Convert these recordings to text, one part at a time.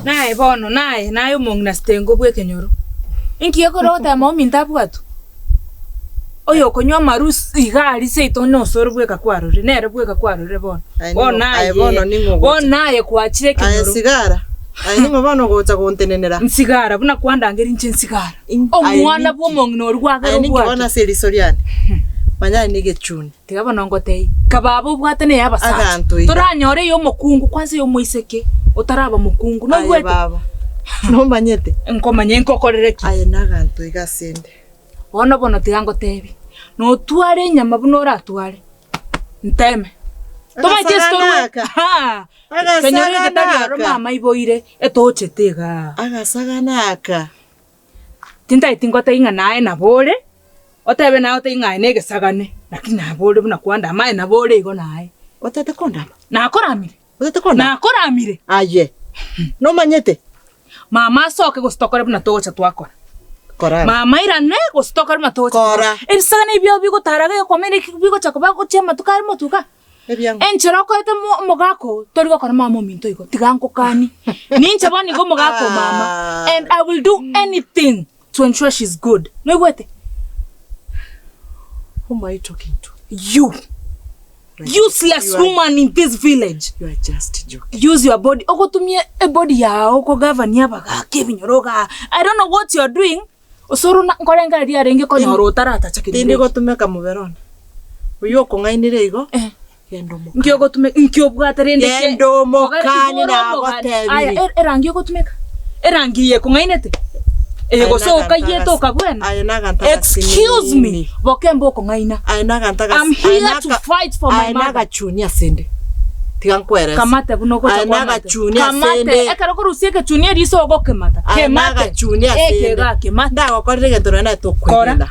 Naye bono, naye, naye omong'ina sitengo bw'ekenyoro. Inki gekogera ogoteba maominto abwatwe? Oyo okonywa amarwa iga aria seito nonsi ore bweka kwarorire, nere bweka kwarorire bono. Aye Bono ning'o- naye, aye bono ning'o ogocha? bono naye kwachire Aye ekenyoro. sigara, aye ning'o bono ogocha gontenenera? Nsigara, buna kwandangeria inche nsigara. In- aye Omwana ninki? bw'omong'ina oria gwagera Aye ninki bono obwatwe. ase eriso riane? Manya aye negechuni. Tiga bono ngotebie, kababa obwate neye abasacha, Aganto iga. toranyore ey'omokungu kwanza ey'omoiseke otaraba mokungu, Aye noigwete? baba, nomanyete? Nkomanya nkokorere ki? Aye naganto iga asende. Bono bono tiga ngotebie, notware enyama buna oratware, nteme. Tomaeti ase torwe? Agasagana aka. Haa! Kenyoro eke tari Agasagana oro aka. mama aiboire, etochete igaa. Agasagana aka. Tintageti ngotebie ng'a naye nabo ore, Otebe naye otebie ng'a aye negesagane, lakini nabore buna kwandama, aye nabo ore igo naye. Otete kondama? Nakoramire. Otete kondama? Nakoramire. Aye, nomanyete? Mama asoke gose tokore buna togocha twakora. Kora. Mama airane gose tokore buna togocha Kora. twakora. Ebisagane ebi bigotara iga egekwama ere bigocha koba gochia amatuko are motuka. Ebiang'u. Enchera okorete mo omogaka oo, tori gokora mama ominto igo, tiga nkokanie. Ninche bono iga omogaka o mama, and I will do anything to ensure she's good. Noigwete? Whom are you talking to? You. Useless You are- woman in this village. You are just joking. Use your body. Ogotumia ebody yao kogavania abagaka ebinyoro igaa. I don't know what you are doing. Osoro na nkorengereria arenge konyora otaratacha Tindi kenyoro eke. gotumeka mobere one. Oyio okong'ainire igo, Eh. genda omokani. Nki ogotumeka nki obwate rende ke Genda omokani Igoro omogani. nagotebirie. Aya e- erangi ogotumeka erangi eye ekong'ainete eye Aye gose naganto okayiete agasi- okabwena aye naganto excuse me agasinini. bokemba okong'aina Aye naganto agasi- I'm aye here naka- to fight for my aye mother. nagachuni asende. Tiga nkwerese. Kamate buna ogocha Aye kwamate. nagachuni Kamate asende. ekero okorusia ekechuni eriso ogokemata Aye kemate nagachuni asende. eke igaa kemate. Ndagokorera egento nonya naye Kora tokwegena.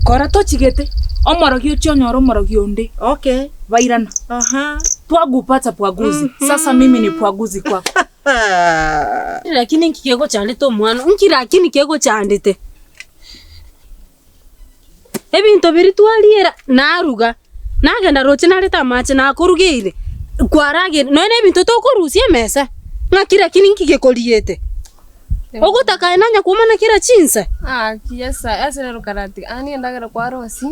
kora tochigete omorogi ochie onyore omorogi onde. Okay. Bairana. Aha. Twagupata pwaguzi. Sasa mimi ni pwaguzi kwako. Lakini nki kegochandete omwana nki lakini kegochandete? Ebinto biria twariera naruga, nagenda roche narete amache nakorugeire, kwarageire nonya na ebinto tokorusia emesa, ng'aki lakini nki gekoriete? Ogotaka aye nanya komana kera chinsa? Gaki ase ase rero karatiga aa nigo endagera kwarosia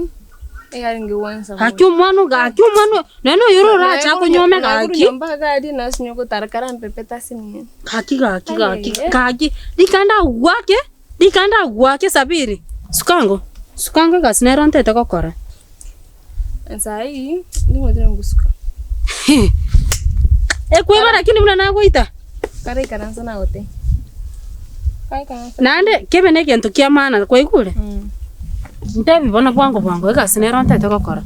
eyarenge gwansa Gaki omwana oyo gaki omwana oyo, nonya na oyore orache akonyuome gaki. Nyomba iga aria nase ogotara karampepete ase nini. Gaki gaki gaki gaki, rika ndagwake. Rika ndagoake sabiri, suka ango, suka ango egasi nero ntete gokora. Saa hii nimotire ngosuka. Ekweba lakini buna nagoita. Karaikaransa nagote. Karaikaransa. Naende kebe na egento kia maana kwaigure? Ntebi bono bwango bwango egasi nero ntete gokora.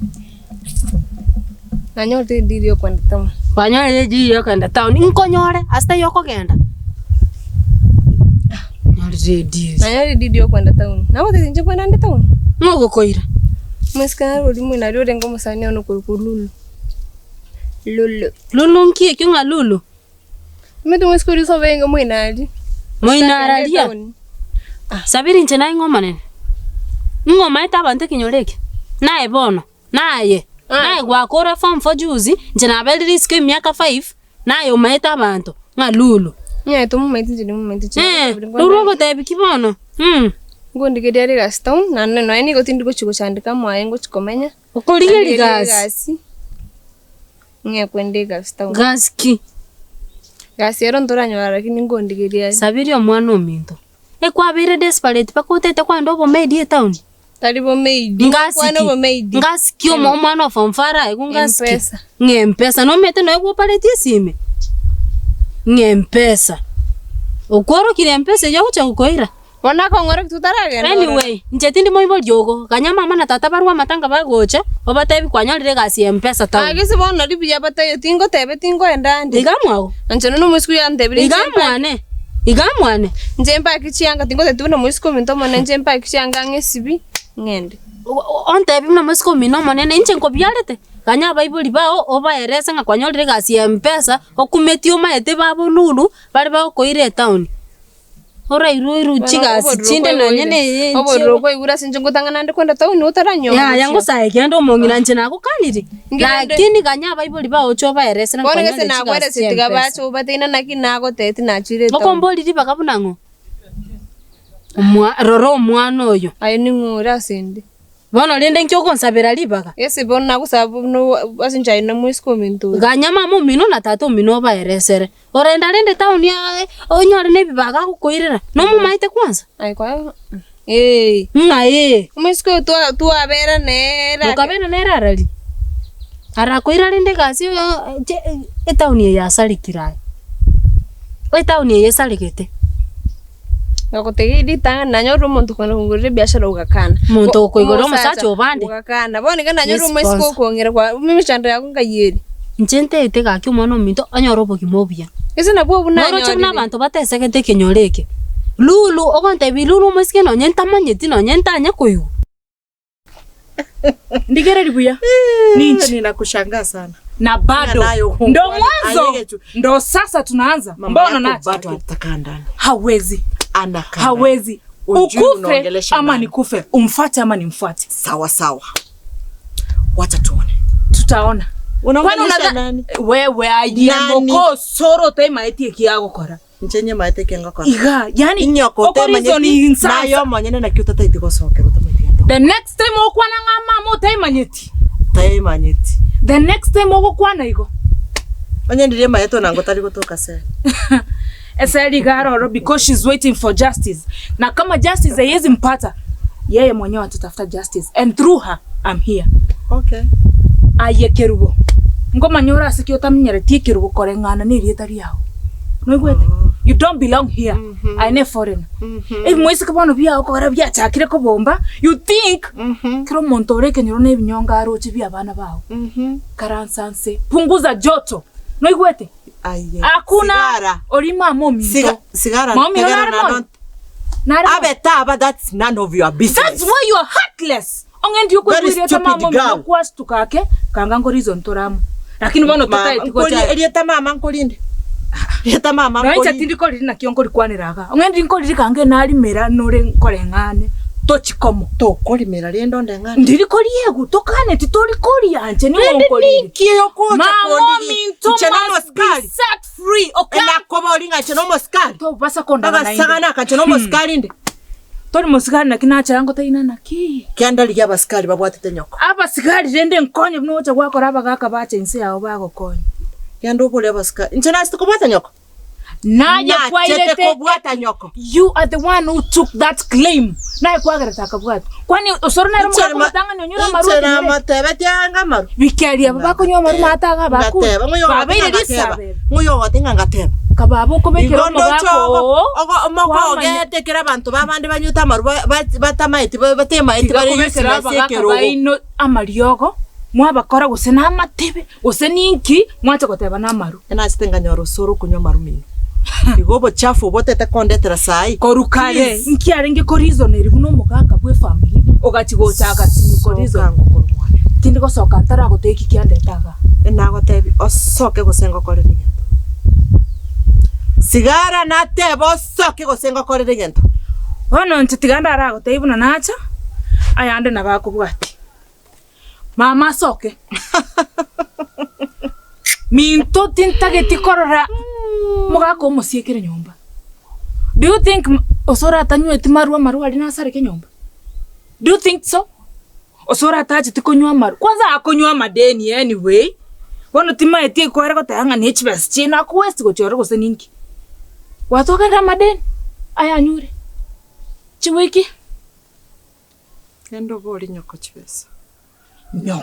Nanyorete edeal ya okogenda town. Kwanyorire edeal ya okogenda town, nkonyore ase taiyo okogenda? Nyorire edeal. Nanyorire edeal ya okogenda town. Nagotebia inche nkoenda nde town. Ng'o ogokoira? Omosike nare oria moino aria orenge omosani one okorokwa Lulu. Lulu. Lulu nki ekio ng'a Lulu? Omanyete omosike oria sobo orenge moino aria. Moino araria? Sabiri inche naye ng'a omonene? Ng'o omaete abanto ekenyoro eke? Naye bono. Naye, naye gwakora form four juzi, inche naberire isiko emiaka five, naye omaete abanto ng'a Lulu. Onye tomomaeti inche ndimomaeti Eh, Lulu ogotebi ki bono? Mh. Ngondigeria rigasi town, naende nonya nigo tindi gochia gochandeka mwaye ngochia komenya. Okorigia Ndigerie rigasi. egasi, ng'e kwenda egasi town. Gasi ki? Gasi ero ntoranyora lakini ngondigeria are. Sabiria omwana ominto. Ekwabeire desperate mpaka otete kwenda obomaid etown? Tari bomaid, Ngasiki, kwana obomaid. ngasiki omo omwana o form four araigwe ngasiki. Mpesa. Ng'a mpesa, nomanyete nonya gwoparetie esime? Ng'a mpesa. Okworokire mpesa eywo ogocha gokoira. Bono akong'ora ki totaragenda ororo. Anyway, inche tindi moibori ogo, ganya mama na tata barwe amatanga bagocha, obatebi kwanyorire egasi ya mpesa town. Gaki bono nari buya bataiyo tingotebe tingoenda ande. Iga mwago. Inche nonya omoiseke oyo antebirie Iga inche mpake. mwane, iga mwane. Inche mpake chianga tingotebeti buna omoiseke ominto omonene inche mpake chianga ng'esibi ng'ende. Ontebi buna omoiseke omino omonene inche nkobiarete, ganya abaibori bao obaerese ng'a kwanyorire egasi ya mpesa, okumeti omaete babo lulu, bare bagokoira etown. Orairwe oirwe chigasi chinde nonye na eye Obororo kwaigure ase inche ngotang'ana naende kwenda town otaranyora Yaya gochia. ngosae kende omong'ina inche nagokaniri, Ngende. lakini ganya abaibori bao oche obaeresere Bono nkonyore gese chigasi chia nakwerese tiga mpesa. bache obateine naki nagotebeti nachire etown. Okombori ribaga buna ng'o? Omwa rora omwana oyo. Aye ning'o ore ase ende? Bono rende inki ogonsabera ribaga? Gese bono nagosaba buna ase inche aye nomoiseke ominto oyo. Ganya mama omino na tata omino obaeresere. Orenda rende town aye onyore na ebibaga agokoirera, nomomaete kwanza? Aye kwa ee. Ng'a ee. Omoiseke oyo twa twabera nere ake. Mokabera nere arari? Arakoira rende egasi etown eye yasarekire aye, etown eye esaregete. Ngagotegia ritang'ani nanyorire omonto okogenda kongorera ebiashara ogakana. Omonto okoigorera omosacha obande. Ogakana. Bono iga nanyorire Ni omoiseke sponsor. okong'ira kwa emechando yago nkayieria. Inche ntaete gaki omwana ominto onyore obogima obuya. Ase nabwo obwo Noroche buna nanyorire. abanto batesegete ekenyoro eke. Lulu, ogontebia Lulu omoiseke nonye ntamanyeti nonye ntanya koigwa. Ndigereri buya ninche Ninakushangaa sana. na bado Nayo huko. ndo mwanzo Ayegechu. ndo sasa tunaanza Mama mbona yako nacha bado atakaa ndani. hawezi Anakaa. hawezi Ujui ukufe unaongelesha ama nani. nikufe umfuate ama nimfuate Sawa sawa. Wacha tuone. tutaona Kwani Unaongelesha unadha- nani? wewe Nani? ayiemoko soro taimaetie ekiagokora Nche nyemaete kengokora. iga yani Inyoko okorizoni otemanyeti insasa nayo omonyene naki otataeti gosokera otamanyeti gento. the next time okwana ng'a mama otaimanyeti Taimanyeti. the next time ogokwana igo Onye ndirie emaete onango tari gotoka sere. Eseri iga aroro because she's waiting for justice na kama justice haiwezi mpata yeye mwenyewe atatafuta justice and through her I'm here. Okay. Aye Kerubo, nkomanya ore ase ki otamenyereti ekerubo koreng'ana na erieta riao. Noigwete? You don't belong here. Aye ne foreigner. Ebimoiseke bono biao kogera biachakire kobomba, you think kera omonto ore ekenyoro na ebinyongo aroche bia abana bao. Karansa nse, punguza joto. Noigwete? Aye. Hakuna Sigara. ori mama ominto. Siga, sigara. Mama omino Tegera nare na moyo? don't. Nare moyo? Abe taba that's none of your business. That's why you are heartless. Onge ndiyo Very kwegwirete stupid mama omino girl. kwasituka ake kanga ngo reason toramo. Lakini bono Mama, totaeti nkori- gocha. erieta mama nkorinde. Erieta mama Nonya inche nkorinde. tindi koriri nakio nkorikwanera iga. Onge ndi nkoriri kange narimera nore nkoreng'ane tochikomo. Tokorimera rende ondeng'ane. Ndiri koriegwa tokane titori koria nche nigo Rende nkoriri. ninki okocha Mama kondiri? ominto Inche must be nomosikari. set free, okay? Enakobori ng'a inche nomosikari. Tobasa kondaba naende. Agasagana aka inche nomosikari inde. Tori mosigari naki nachaya ngotaina naki. Kenda rigia abasikari babwatete nyoko. Abasigari rende nkonye buna ogocha gwakora abagaka bache inse yao bagokonya. Genda obore abasikari. Inche nachete kobwata nyoko? Naye Nachete kwairete kobwata nyoko. You are the one who took that claim. Naye kwagerete akabwatwa. Kwani osoro nere Inche omogaka ma- omotang'ani onyure amaru Inche otinyire? namotebetie anga amaru. Bikeria aba bakonywa amaru maate iga abakure. Ngateba, ng'oyo ogote Babeire ng'a ngateba. risabe. Ng'oyo ogote ng'a ngateba. Kababa okobekera Igo ndoche omogaka ogo oo, ogo omoko kwamanya ogete ekero abanto babande banywete amaru ba- ba- batamaeti ba- batemaeti tiga bare kobekera useless abagaka ekerogo. baino amariogo, mwabakora gose namatebe, gose ninki, mwacha goteba namaru. Enachete nkanyora osoro okonywa amaru mino. Igo obochafu obo otete kondetera saii. Korwa kare Please. nki arenge koreasoneri buna omogaka bwe efamiri, ogachia gocha agasinyu koreason. Soka ngokora mwane. Tindi gosoka ntaragotebia eki kiandete igaa. Enagotebi osoke gose ngokorere egento. Sigara nateba osoke gose ngokorere egento. Bono inche tiga ndaragotebie buna nacha, ayande nabo akobwatia. Mama asoke. Minto tintageti korora omogaka omosiekere nyomba. Do you think osoro atanyweti marwa amarwa aria nasareke nyomba? Do you think so? Osoro atacheti konywa amarwa, kwanza akonywa amadeni anyway, bono timaeti ekware goteba ng'a ne chibesa chiaino ako waste gochia ororo gose ninki. Gwatokerire amadeni, ayanyure, chiwiki. Genda obori nyoko chibesa.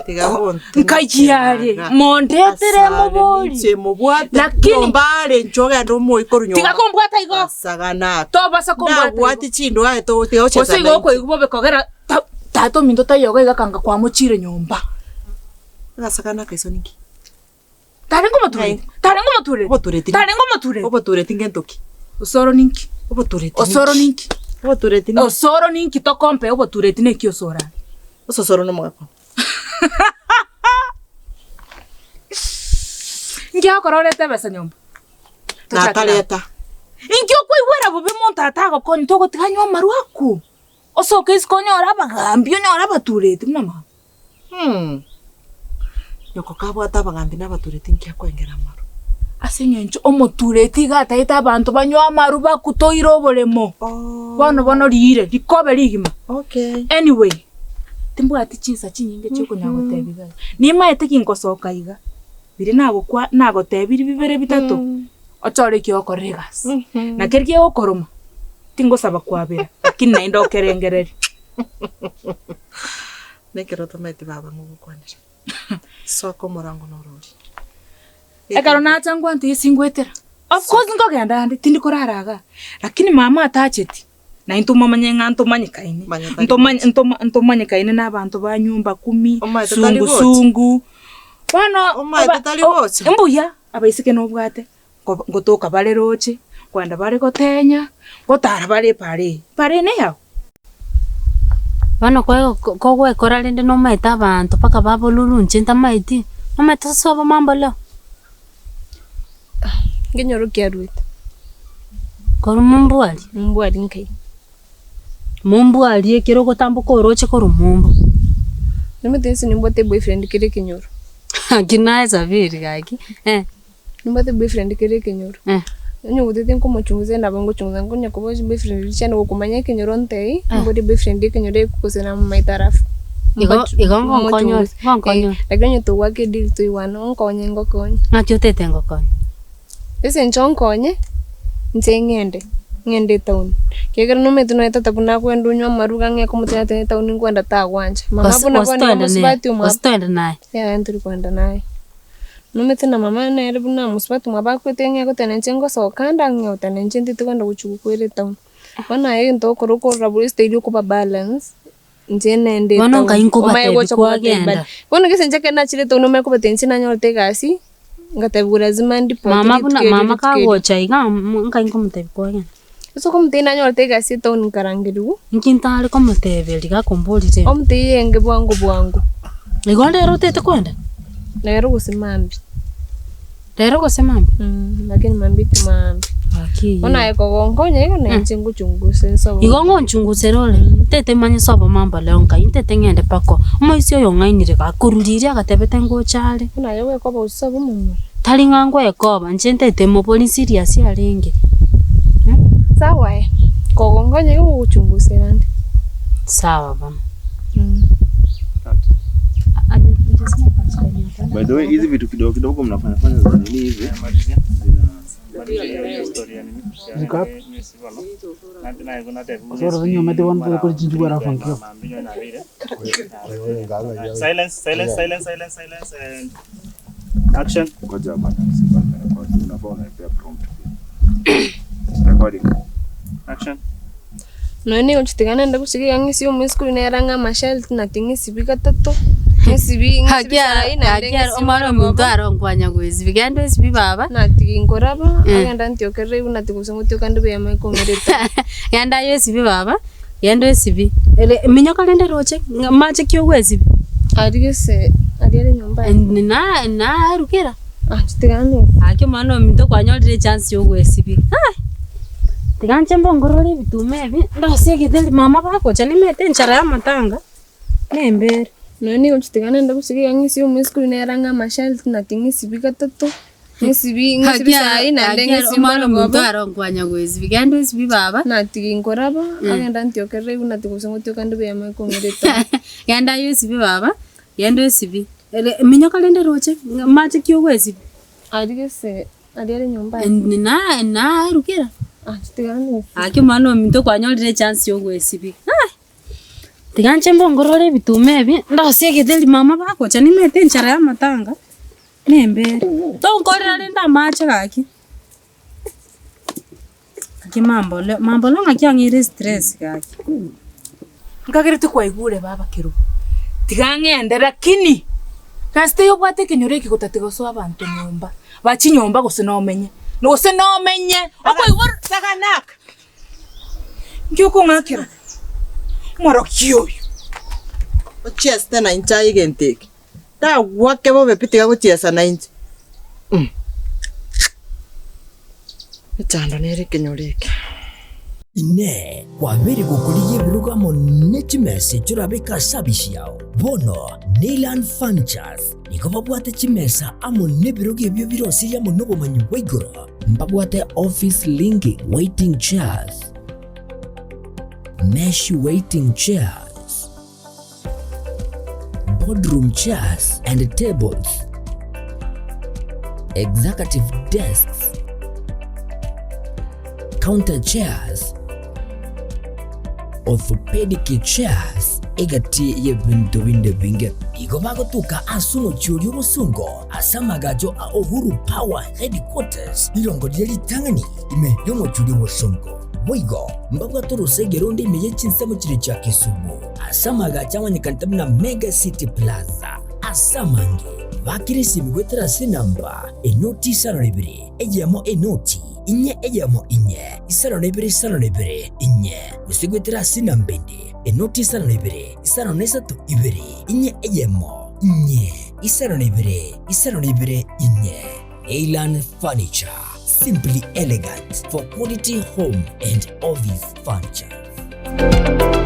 Tiga Nyoko, gontenekera nkayiare, iga. mondetere Asare mobori. ninche mobwate Lakini- nyomba are inche ogende omoe korwa Tiga nyomba. kombwata igo. Asagana ake. Tobasa kombwata igo. Nabwati chindo aye to tiga gochesa Gose igo nainche. okoigwa bobe kogera ta- tata ominto taiyo iga iga kanga kwamochire nyomba. Agasagana akaiso ninki? Tarenge omotureti, tarenge omotureti, Obotureti tarenge omotureti. Obotureti ngento ki? Osoro ninki? Obotureti Osoro ninki? Obotureti ninki? Osoro ninki tokompe obotureti neki osoro are? Ososoro nomogaka. Nki agokora orete ebesa nyomba? Tochake Natareta. Inki okoigwera bobe monto atagokonya togotiga anywe amarwa akwo? Osoke isiko onyore abagambi, onyore abatureti buna mama. Mmh. Nyoko kabwate abagambi na abatureti inki akoengera amarwa? Ase eng'encho omotureti iga ataete abanto banywe amarwa bakutoire oboremo. Bono bono riire rikobe rigima. Okay. Anyway, timbwati chinsa chinyinge chiokonya gotebia iga. Nimaete gingosoka iga, biria nagokwa nagotebirie bibere bitato, ochore eki ogokorera egasi. Na keria kegokoroma, tingosaba kwabera, lakini naende okerengereria. Nekero otomaeti baba ng'a ogokwanera. Soka omorango norori. Ekero nacha ngwante ase ngoetera, of course nkogenda ande, tindi korara igaa, lakini mama atacheti, na intwe momanye ng'a ntomanyekaine, Manya tari ntomanye gocha. ntoma ntomanyekaine na abanto ba nyumba kumi, Omaete tari sungu gocha. sungu, bono Omaete aba tari o gocha. mbuya, abaiseke nobwate, nko ngotoka bare roche, nkoenda bare gotenya, ngotara bare epaara eye, epaara eye neyao. Bono kogwekora rende nomaete abanto mpaka baboruru inche ntamaeti, nomaete sasa obo mambo leo. Nkenyoro kiaruete. Korwa mombwari. Mombwari nkai. Mombwari ekero ogotamboka oroche korwa mombo. Nomanyete inse nimbwate eboyfriend kere ekenyoro. Gaki naye Sabiri gaki eh. Nimbwate boyfriend kere ekenyoro. Onye gotete nkomochungusa nabo ngochungusa nkonya koba boyfriend riria chiane gokomanya ekenyoro ntei, mbori boyfriend ekenyoro eke gose namomaete alafu Igo igo ngonkonyore mochunguse. ngonkonyore. Lakini onye togwaka edeal toigwane onkonye ngokonye. Ng'aki otete ngokonye? Ase inche onkonye, inche ng'ende, ng'ende etown. Ekiagera nomanyete nonya tata buna akoenda onywe amarwa iga ng'e komotebia togende etown nkoenda tagwancha. Mama Gose buna gose bono toende nere, omosubati omwabo. gose toende naye. Yaya ntori koenda naye. Nomanyete na mama nere buna mosubati mwabo akwete ng'a egoteba inche ngosoka nde ang'e goteba inche ntete kogenda gochia gokwera etown. Bono aye egento ogokora okorora buna esitayiri okoba balance, inche nende Bono etown. nkai Omanye nkobatebi gocha kobatebia kwagenda. Bono gese inche ekero nachire etown omanye kobatebia inche nanyorete egasi, ngatebiwa lazima ndipoti Mama buna rituko eri mama rituko eri. kagocha iga nkai nkomotebi kwagenda. Ase okomotebia nanyorete egasi etown nkarangerigwa. Inki ntare komotebia riga akomborire? Omotebie enge bwango bwango. Igo rero otete kwenda? Rero gose mambia. Rero gose mambia? Lakini mambia ti mambia. Gaki Bono aye kogonkonya igo na inche ngochunguse nsobe. Igo ngonchungusera ore, ntete manye sobo mambo leo nkai ntete ng'ende mpaka omoisia oyo ong'ainire gakorwa riria agatebete ngocha are. Bono aye gwekoba gose sobo omomura. Tari ng'a ngwekoba, inche ntete mobori serious arenge. Sawa aye, kogonkonya igo ngogochungusera nde. Sawa bono. By the way, hizi vitu kidogo kidogo mnafanya fanya za nini hizi zina Silence, silence, silence, silence, silence, and action. ngoja bana, sikuwa nimerekodi. Unafaa unaipea prompt pia. Recording. Action. Nonya nigo nchitigana naende gose iga ng'isibe omoisiko nere ang'e amashelti naki ng'isibi gatato, ng'isibi ng'isibi sayi naende ng'isibi Omwana ominto aro nkwanya goesibi, genda oesibi baba. Natiga nkoraba, agenda antiokerere igo natiga gose ngotioka nde buya amanye kong'ireta. Genda aye oesibi baba, genda oesibi. Ere minyoka rende roche, ng'a mache ki ogoesibi? Aria gese, aria ere nyomba aye. Na narukera. Ah, tiga ng'esibi. Gaki omwana ominto kwanyorire echance ya ogoesibi, ah! Tiga inche mbongorore ebituma ebi, ndosie egitheri mama bagocha nimete enchara ya amatanga, nembere. Nonya nigo nchitigana naende gose iga ng'isibi omoisiko oyo nere ang'e amashelti naki ng'isibi gatato, ng'isibi ng'isibi sayi naende ng'isibi Omwana ominto marogoba. aro nkwanya goesibi, genda oesibi baba. Natiga nkoraba, agenda antiokerere igo natiga gose ngotioka nde buya amanye kong'ireta. Genda aye oesibi baba, genda oesibi, ere minyoka rende roche, mache ki ogoesibi? Aria gese Aria ere nyomba aye. Na naarukera. Ah, tiga ng'esibi. Gaki omwana ominto kwanyorire echance ya ogoesibia, ah! Tiga inche mbongorore ebituma ebi, ndosie egitheri mama bagocha nimete enchara ya amatanga, nembere. Tonkorera rende amache gaki. Gaki mambole, mambole ng'aki ang'eire estress gaki. Nkagerete kwaigure baba kerubo, tiga ng'ende lakini gasi teiyo obwate ekenyoro eke gotatiga gosoa abanto nyomba, ba chinyomba gose nomenye, gose nomenye okoigwa Saganaka. Nki okong'akera omorokia oyo? Ochiesete na inche aye egento eke, tagwake bobe pi tiga gochiesa na inche. Mechando nere ekenyoro eke. Inee! Kwabeire gokorigia ebirogo amo ne chimesa echio orabeke ase abisi yao? Bono Neyland Furnitures nigo babwate chimesa amo nebirogo ebio birosirie amo nobomanyi bwa igoro. Mbabwate office linking waiting chairs, mesh waiting chairs, boardroom chairs and tables, executive desks, counter chairs, orthopedic chairs, egati y'ebinto binde ebinge. Igo bagotuka ase omochie oria obosongo ase amagacho a Uhuru Power Headquarters, rirongo riria ritang'ani ime y'omochie oria obosongo. Boigo mbabwate orosege ronde ime ye chinsemo chiria chia Kisumu, ase amagacho amanyekanete buna Mega City Plaza. Ase amange, bakire esimi goetera ase enamba enoti isano na ibere, eyemo enoti, inye eyemo inye, isano na ibere isano na ibere, inye, gose goetera ase enamba ende, enoti isano na ibere, isano na isato ibere, inye eyemo, inye, isano na ibere, isano na ibere, inye. Neyland Furniture, simply elegant for quality home and office furniture.